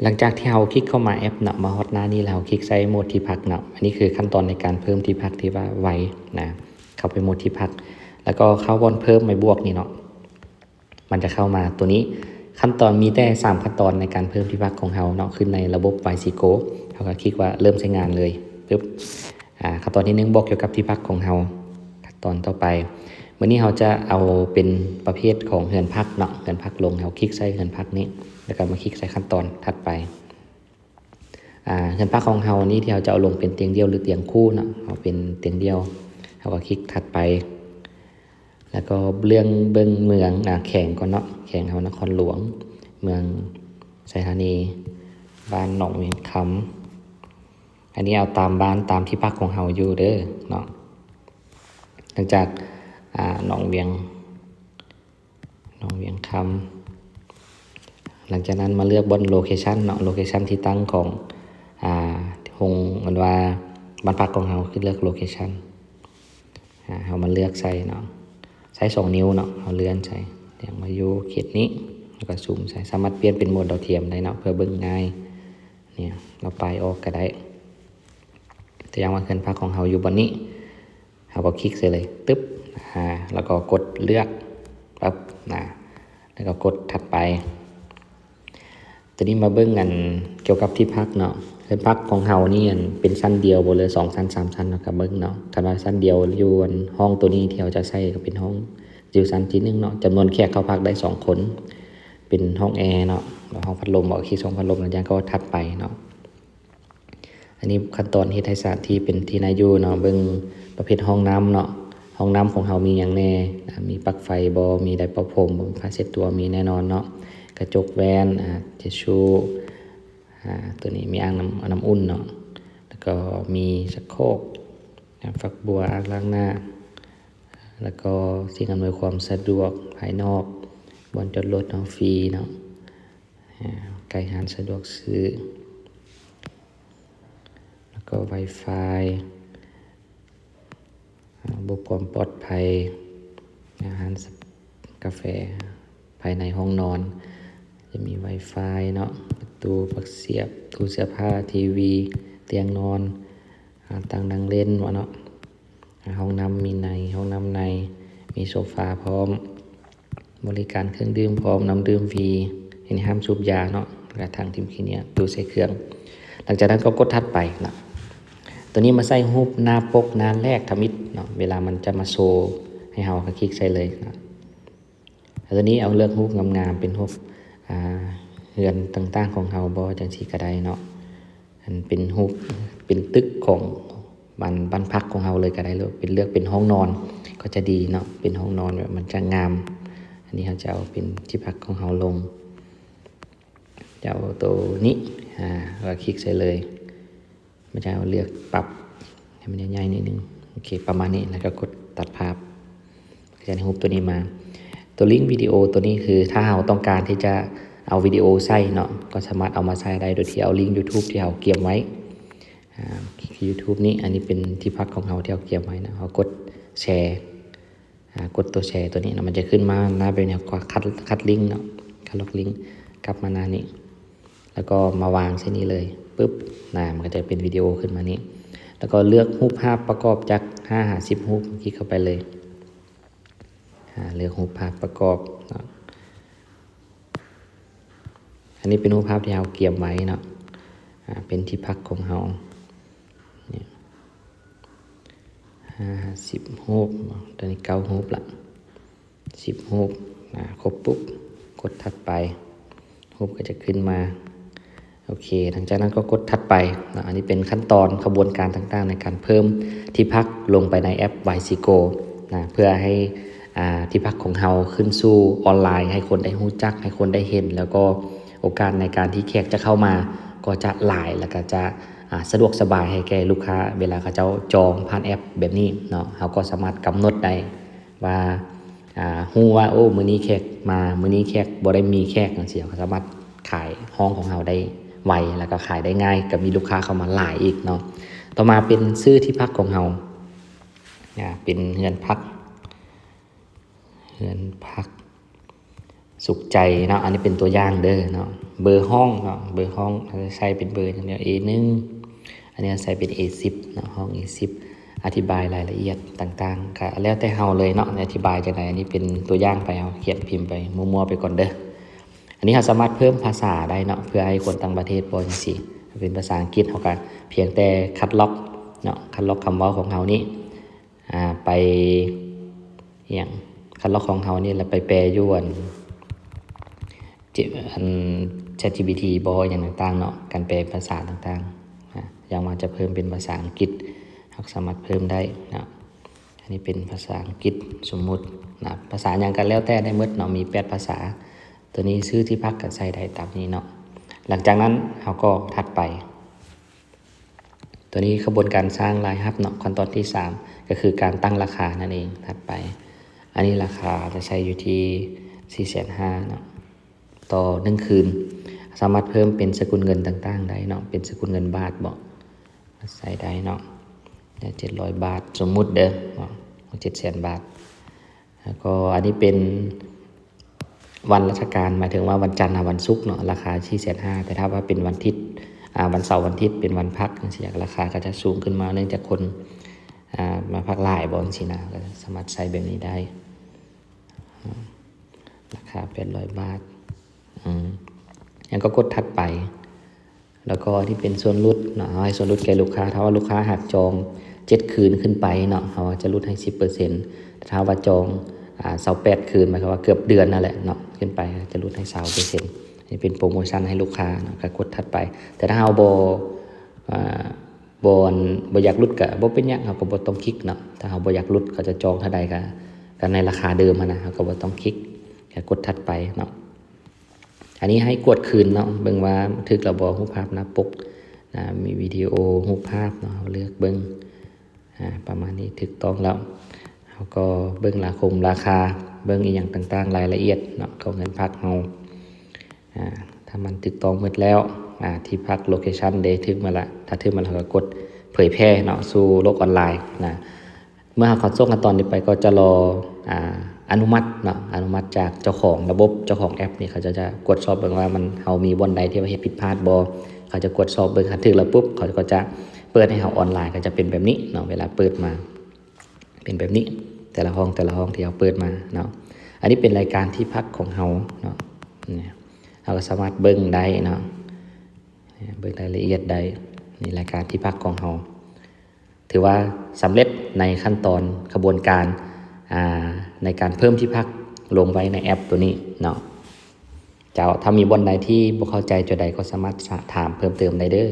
ຫຼັງຈາກທີ່ເຮົາຄລິກເຂົ້າມາແອັບເນາະ ມາຮອດໜ້ານີ້ແລ້ວ ເຮົາຄລິກໃສ່ໂໝດທີ່ພັກເນາະ. ອັນນີ້ຄືຂັ້ນຕອນໃນການເພີ່ມທີ່ພັກທີ່ວ່າໄວນະ. ເຂົ້າໄປໂໝດທີ່ພັກ ແລ້ວກໍເຂົ້າບ່ອນເພີ່ມໄມ້ບວກນີ້ເນາະ. ມັນຈະເຂົ້າມາຕົວນີ້. ຂັ້ນຕອນ ມີແຕ່ສາມຂັ້ນຕອນໃນການເພີ່ມທີ່ພັກຂອງເຮົາເນາະ ຂຶ້ນໃນລະບົບ YCGo. ເຮົາກໍຄລິກວ່າເລີ່ມໃຊ້ງານເລີຍ. ປຶບ ອາ ຂັ້ນຕອນທີໜຶ່ງ ບອກກ່ຽວກັບທີ່ພັກຂອງເຮົາ. ຂັ້ນຕອນຕໍ່ໄປ ມື້ນີ້ເຮົາຈະເອົາເປັນປະເພດຂອງເຮືອນພັກເນາະ, ເຮືອນພັກລົງ. ເຮົາຄລິກໃສ່ເຮືອນພັກນີ້ ແລ້ວກໍມາຄລິກໃສ່ຂັ້ນຕອນຖັດໄປ. ອາ ເຮືອນພັກຂອງເຮົານີ້ ທີ່ເຮົາຈະເອົາລົງເປັນຕຽງດ່ຽວ ຫຼື ຕຽງຄູ່ເນາະ, ເອົາເປັນຕຽງດ່ຽວ ເຮົາກໍຄລິກຖັດໄປ. ແລ້ວກໍເລື່ອງເບິ່ງເມືອງ ອາ ແຂວງກ່ອນເນາະ, ແຂວງເຮົານະຄອນຫຼວງ ເມືອງໄຊທານີ ບ້ານໜອງວຽງຄຳ. ອັນນີ້ເອົາຕາມບ້ານ ຕາມທີ່ພັກຂອງເຮົາຢູ່ເດີເນາະ. ຫຼັງຈາກ ອາ ໜອງວຽງ ໜອງວຽງຄຳ. ຫຼັງຈາກນັ້ນມາເລືອກບ່ອນໂລເຄຊັນເນາະ, ໂລເຄຊັນທີ່ຕັ້ງຂອງ ອາ ໂຮງ ອັນວ່າບ້ານພັກຂອງເຮົາ ຄືເລືອກໂລເຄຊັນ. ອາ ເຮົາມາເລືອກໃສ່ເນາະ, ໃຊ້ສອງນິ້ວເນາະ, ເຮົາເລື່ອນໃສ່ ແລ້ວມາຢູ່ເຂດນີ້ ແລ້ວກໍຊູມໃສ່. ສາມາດປ່ຽນເປັນໂໝດດາວທຽມໄດ້ເນາະ ເພື່ອເບິ່ງງ່າຍ. ນີ້ ເຮົາປາຍອອກກໍໄດ້. ຕົວຢ່າງວ່າເຮືອນພັກຂອງເຮົາຢູ່ບ່ອນນີ້ ເຮົາກໍຄລິກໃສ່ເລີຍ ຕຶບ ອາ ແລ້ວກໍກົດເລືອກ ປັບ ນະ ແລ້ວກໍກົດຖັດໄປ. ຕົວນີ້ມາເບິ່ງອັນກ່ຽວກັບທີ່ພັກເນາະ. ເຮືອນພັກຂອງເຮົານີ້ ອັນເປັນຊັ້ນດຽວບໍ່ ຫຼື ສອງຊັ້ນ ສາມຊັ້ນ ເຮົາກໍເບິ່ງເນາະ. ຄັນວ່າຊັ້ນດຽວຢູ່ອັນຫ້ອງຕົວນີ້ທີ່ເຮົາຈະໃຊ້ ກໍເປັນຫ້ອງຢູ່ຊັ້ນທີໜຶ່ງເນາະ, ຈຳນວນແຂກເຂົ້າພັກໄດ້ສອງຄົນ, ເປັນຫ້ອງແອເນາະ ແລ້ວຫ້ອງພັດລົມ ກໍຄລິກຊ່ອງພັດລົມ ແລ້ວກໍຖັດໄປເນາະ. ອັນນີ້ຂັ້ນຕອນເຮັດໃຫ້ສະຖານທີ່ເປັນທີ່ໜ້າຢູ່ເນາະ. ເບິ່ງປະເພດຫ້ອງນ້ຳເນາະ, ຫ້ອງນ້ຳຂອງເຮົາມີຫຍັງແດ່, ອາ ມີປລັກໄຟບໍ່, ມີໄດເປົ່າຜົມ, ມີຜ້າເຊັດຕົວ, ມີແນ່ນອນເນາະ, ກະຈົກແວ່ນ, ອາ ທິຊຊູ, ອາ ຕົວນີ້ມີອ່າງນ້ຳ ນ້ຳອຸ່ນເນາະ, ແລ້ວກໍມີຊັກໂຄກ, ອາ ຝັກບົວ, ອ່າງລ້າງໜ້າ, ແລ້ວກໍສິ່ງອຳນວຍຄວາມສະດວກພາຍນອກ, ບ່ອນຈອດລົດເນາະ ຟຣີເນາະ. ອາ ໃກ້ຮ້ານສະດວກຊື້ ແລ້ວກໍ Wi-Fi ອາ ເພື່ອຄວາມປອດໄພ. ອາ ຮ້ານກາແຟພາຍໃນຫ້ອງນອນ ຈະມີ Wi-Fi ເນາະ, ປະຕູ, ປລັກສຽບ, ຕູ້ເສື້ອຜ້າ, ທີວີ, ຕຽງນອນ, ອາ ຕັ່ງນັ່ງຫຼິ້ນເນາະ. ອາ ຫ້ອງນ້ຳມີໃນ, ຫ້ອງນ້ຳໃນ ມີໂຊຟາພ້ອມ, ບໍລິການເຄື່ອງດື່ມພ້ອມ, ນ້ຳດື່ມຟຣີ, ອັນນີ້ຫ້າມສູບຢາເນາະ, ແລະ ຖັງຖິ້ມຂີ້ເຫຍື້ອ, ຕູ້ໃສ່ເຄື່ອງ. ຫຼັງຈາກນັ້ນກໍກົດຖັດໄປເນາະ. ຕົວນີ້ມາໃສ່ຮູບໜ້າປົກໜ້າແລກທຳອິດເນາະ, ເວລາມັນຈະມາໂຊໃຫ້ເຮົາ ກໍຄລິກໃສ່ເລີຍເນາະ. ແລ້ວຕົວນີ້ເອົາເລືອກຮູບງາມໆ ເປັນຮູບ ອາ ເຮືອນຕ່າງໆຂອງເຮົາບໍ ຈັ່ງຊີ້ກໍໄດ້ເນາະ. ອັນເປັນຮູບ ເປັນຕຶກຂອງບ້ານ ບ້ານພັກຂອງເຮົາເລີຍກໍໄດ້, ເລືອກເປັນ ເລືອກເປັນຫ້ອງນອນກໍຈະດີເນາະ, ເປັນຫ້ອງນອນແບບມັນຈະງາມ. ອັນນີ້ເຮົາຈະເອົາເປັນທີ່ພັກຂອງເຮົາລົງ, ຈະເອົາໂຕນີ້ ອາ ແລ້ວຄລິກໃສ່ເລີຍ. ມັນຈະເອົາເລືອກປັບໃຫ້ມັນໃຫຍ່ໆ ໜ້ອຍໜຶ່ງ. ໂອເຄ ປະມານນີ້ ແລ້ວກໍກົດຕັດພາບ ກໍຈະໄດ້ຮູບຕົວນີ້ມາ. ຕົວລິ້ງວິດີໂອຕົວນີ້ ຄືຖ້າເຮົາຕ້ອງການທີ່ຈະເອົາວິດີໂອໃສ່ເນາະ ກໍສາມາດເອົາມາໃສ່ໄດ້ ໂດຍທີ່ເອົາລິ້ງ YouTube ທີ່ເຮົາກຽມໄວ້. ອາ YouTube ນີ້ ອັນນີ້ເປັນທີ່ພັກຂອງເຮົາທີ່ເຮົາກຽມໄວ້ນະ, ເຮົາກົດແຊ ອາ ກົດຕົວແຊຕົວນີ້ເນາະ, ມັນຈະຂຶ້ນມາໜ້າແບບນີ້, ເຮົາກໍຄັດ ຄັດລິ້ງເນາະ, ຄັດລອກລິ້ງ ກັບມາໜ້ານີ້ ແລ້ວກໍມາວາງໃສ່ນີ້ເລີຍ ປຶບ ນະ ມັນກໍຈະເປັນວິດີໂອຂຶ້ນມານີ້. ແລ້ວກໍເລືອກຮູບພາບປະກອບຈັກຫ້າຫາສິບຮູບ, ຄລິກເຂົ້າໄປເລີຍ. ອາ ເລືອກຮູບພາບປະກອບເນາະ. ອັນນີ້ເປັນຮູບພາບທີ່ເຮົາກຽມໄວ້ເນາະ, ອາ ເປັນທີ່ພັກຂອງເຮົານີ້ ຫ້າສິບຮູບເນາະ, ຕອນນີ້ເກົ້າຮູບລະ ສິບຮູບ. ອາ ຄົບປຸບ ກົດຖັດໄປ ຮູບກໍຈະຂຶ້ນມາ. ໂອເຄ ຫຼັງຈາກນັ້ນກໍກົດຖັດໄປເນາະ. ອັນນີ້ເປັນຂັ້ນຕອນຂະບວນການຕ່າງໆ ໃນການເພີ່ມທີ່ພັກລົງໄປໃນແອັບ YCGo ນະ ເພື່ອໃຫ້ ອາ ທີ່ພັກຂອງເຮົາຂຶ້ນສູ່ອອນລາຍ ໃຫ້ຄົນໄດ້ຮູ້ຈັກ ໃຫ້ຄົນໄດ້ເຫັນ, ແລ້ວກໍໂອກາດໃນການທີ່ແຂກຈະເຂົ້າມາກໍຈະຫຼາຍ ແລ້ວກໍຈະ ອາ ສະດວກສະບາຍໃຫ້ແກ່ລູກຄ້າ ເວລາເຂົາເຈົ້າຈອງຜ່ານແອັບແບບນີ້ເນາະ. ເຮົາກໍສາມາດກຳນົດໄດ້ວ່າ ອາ ຮູ້ວ່າ ໂອ້ ມື້ນີ້ແຂກມາ ມື້ນີ້ແຂກບໍ່ໄດ້ມີແຂກ ຈັ່ງຊີ້ ເຮົາກໍສາມາດຂາຍຫ້ອງຂອງເຮົາໄດ້ໄວ ແລ້ວກໍຂາຍໄດ້ງ່າຍ ກໍມີລູກຄ້າເຂົ້າມາຫຼາຍອີກເນາະ. ຕໍ່ມາເປັນຊື່ທີ່ພັກຂອງເຮົາ ອາ ເປັນເຮືອນພັກ ເຮືອນພັກ ສຸກໃຈເນາະ. ອັນນີ້ເປັນຕົວຢ່າງເດີເນາະ. ເບີຫ້ອງເນາະ, ເບີຫ້ອງເຮົາຈະໃຊ້ເປັນເບີຫຍັງແນວ ເອໜຶ່ງ, ອັນນີ້ໃຊ້ເປັນ ເອສິບເນາະ, ຫ້ອງ ເອສິບ. ອະທິບາຍລາຍລະອຽດຕ່າງໆ ກະແລ້ວແຕ່ເຮົາເລີຍເນາະ, ອະທິບາຍຈັ່ງໃດ. ອັນນີ້ເປັນຕົວຢ່າງໄປ, ເຮົາຂຽນພິມໄປມົວໆໄປກ່ອນເດີ. ອັນນີ້ເຮົາສາມາດເພີ່ມພາສາໄດ້ເນາະ, ເພື່ອໃຫ້ຄົນຕ່າງປະເທດບໍ່ຈັ່ງຊີ້. ເປັນພາສາອັງກິດ, ເຮົາກະພຽງແຕ່ຄັດລອກເນາະ, ຄັດລອກຄຳເວົ້າຂອງເຮົານີ້ ອ່າ ໄປ ອີ່ຫຍັງ ຄັດລອກຂອງເຮົານີ້ ແລ້ວໄປແປຢູ່ອັນ ເຈ- ອັນ ChatGPT ບໍ່ ຫຍັງຕ່າງໆເນາະ, ການແປພາສາຕ່າງໆນະ. ຢ່າງວ່າຈະເພີ່ມເປັນພາສາອັງກິດ ເຮົາສາມາດເພີ່ມໄດ້ເນາະ. ອັນນີ້ເປັນພາສາອັງກິດສົມມຸດນະ, ພາສາຫຍັງກໍແລ້ວແຕ່ໄດ້ໝົດເນາະ, ມີແປດພາສາ. ຕົວນີ້ຊື່ທີ່ພັກກໍໃສ່ໄດ້ຕາມນີ້ເນາະ. ຫຼັງຈາກນັ້ນເຮົາກໍຖັດໄປ. ຕົວນີ້ຂະບວນການສ້າງລາຍຮັບເນາະ, ຂັ້ນຕອນທີສາມ ກໍຄືການຕັ້ງລາຄານັ້ນເອງ. ຖັດໄປ ອັນນີ້ລາຄາຈະໃຊ້ຢູ່ທີ່ສີ່ແສນຫ້າເນາະ ຕໍ່ໜຶ່ງຄືນ. ສາມາດເພີ່ມເປັນສະກຸນເງິນຕ່າງໆໄດ້ເນາະ, ເປັນສະກຸນເງິນບາດບໍ ໃສ່ໄດ້ເນາະ, ເຈັດຮ້ອຍບາດ ສົມມຸດເດີເນາະ, ເຈັດແສນບາດ. ແລ້ວກໍອັນນີ້ເປັນວັນລາຊະການ, ໝາຍເຖິງວ່າວັນຈັນຫາວັນສຸກເນາະ, ລາຄາສີ່ແສນຫ້າ. ແຕ່ຖ້າວ່າເປັນວັນທິດ ອາ ວັນເສົາວັນທິດ ເປັນວັນພັກຈັ່ງຊີ້, ລາຄາກໍຈະສູງຂຶ້ນມາ ເນື່ອງຈາກຄົນ ອາ ມາພັກຫຼາຍບໍຈັ່ງຊີ້ນະ, ກໍສາມາດໃຊ້ແບບນີ້ໄດ້. ອາ ລາຄາແປດຮ້ອຍບາດ. ອືມ ແລ້ວກໍກົດຖັດໄປ. ແລ້ວກໍອັນນີ້ເປັນສ່ວນຫຼຸດເນາະ, ເຮົາໃຫ້ສ່ວນຫຼຸດແກ່ລູກຄ້າ. ຖ້າວ່າລູກຄ້າຫາກຈອງເຈັດຄືນຂຶ້ນໄປເນາະ, ເຮົາຈະຫຼຸດໃຫ້ສິບເປີເຊັນ. ແຕ່ຖ້າວ່າຈອງ ອາ ຊາວແປດຄືນ, ໝາຍຄວາມວ່າເກືອບເດືອນນັ້ນແຫຼະເນາະ, ຂຶ້ນໄປ ຈະຫຼຸດໃຫ້ຊາວເປີເຊັນ. ອັນນີ້ເປັນໂປຣໂມຊັນໃຫ້ລູກຄ້າເນາະ, ກໍກົດຖັດໄປ. ແຕ່ຖ້າເຮົາບໍ່ ອາ ບໍ່ ບໍ່ຢາກຫຼຸດກໍບໍ່ເປັນຫຍັງ, ເຮົາກໍບໍ່ຕ້ອງຄລິກເນາະ. ຖ້າເຮົາບໍ່ຢາກຫຼຸດ ເຂົາຈະຈອງເທົ່າໃດກໍ ກໍໃນລາຄາເດີມຫັ້ນນະ, ເຮົາກໍບໍ່ຕ້ອງຄລິກ, ແຄ່ກົດຖັດໄປເນາະ. ອັນນີ້ໃຫ້ກວດຄືນເນາະ, ເບິ່ງວ່າຖືກແລ້ວບໍ່, ຮູບພາບໜ້າປົກນະ, ມີວິດີໂອ, ຮູບພາບເນາະ, ເຮົາເລືອກເບິ່ງ. ອາ ປະມານນີ້ຖືກຕ້ອງແລ້ວ. ເຮົາກໍເບິ່ງລາຄົມລາຄາ, ເບິ່ງອີ່ຫຍັງຕ່າງໆ ລາຍລະອຽດເນາະ ຂອງເຮືອນພັກເຮົາ. ອາ ຖ້າມັນຖືກຕ້ອງໝົດແລ້ວ ອາ ທີ່ພັກ ໂລເຄຊັນເດ ຖືກໝົດລະ. ຖ້າຖືກໝົດແລ້ວ ເຮົາກໍກົດເຜີຍແຜ່ເນາະ ສູ່ໂລກອອນລາຍນະ. ເມື່ອເຮົາເຂົ້າສູ່ຂັ້ນຕອນນີ້ໄປ ກໍຈະລໍ ອາ ອະນຸມັດເນາະ, ອະນຸມັດຈາກເຈົ້າຂອງລະບົບ, ເຈົ້າຂອງແອັບນີ້ ເຂົາເຈົ້າຈະກວດສອບເບິ່ງວ່າມັນ ເຮົາມີບ່ອນໃດທີ່ວ່າເຮັດຜິດພາດບໍ່, ເຂົາຈະກວດສອບເບິ່ງ. ຄັນຖືກແລ້ວປຸບ ເຂົາກໍຈະເປີດໃຫ້ເຮົາອອນລາຍ, ກໍຈະເປັນແບບນີ້ເນາະ. ເວລາເປີດມາເປັນແບບນີ້, ແຕ່ລະຫ້ອງ ແຕ່ລະຫ້ອງທີ່ເຮົາເປີດມາເນາະ. ອັນນີ້ເປັນລາຍການທີ່ພັກຂອງເຮົາເນາະ, ເຮົາກໍສາມາດເບິ່ງໄດ້ເນາະ, ເບິ່ງລາຍລະອຽດໄດ້. ນີ້ລາຍການທີ່ພັກຂອງເຮົາ ຖືວ່າສຳເລັດໃນຂັ້ນຕອນຂະບວນການ ອາ ໃນການເພີ່ມທີ່ພັກລົງໄວ້ໃນແອັບໂຕນີ້ເນາະ. ເຈົ້າ ຖ້າມີບ່ອນໃດທີ່ບໍ່ເຂົ້າໃຈຈຸດໃດ ກໍສາມາດສະ- ຖາມເພີ່ມເຕີມໄດ້ເດີ້.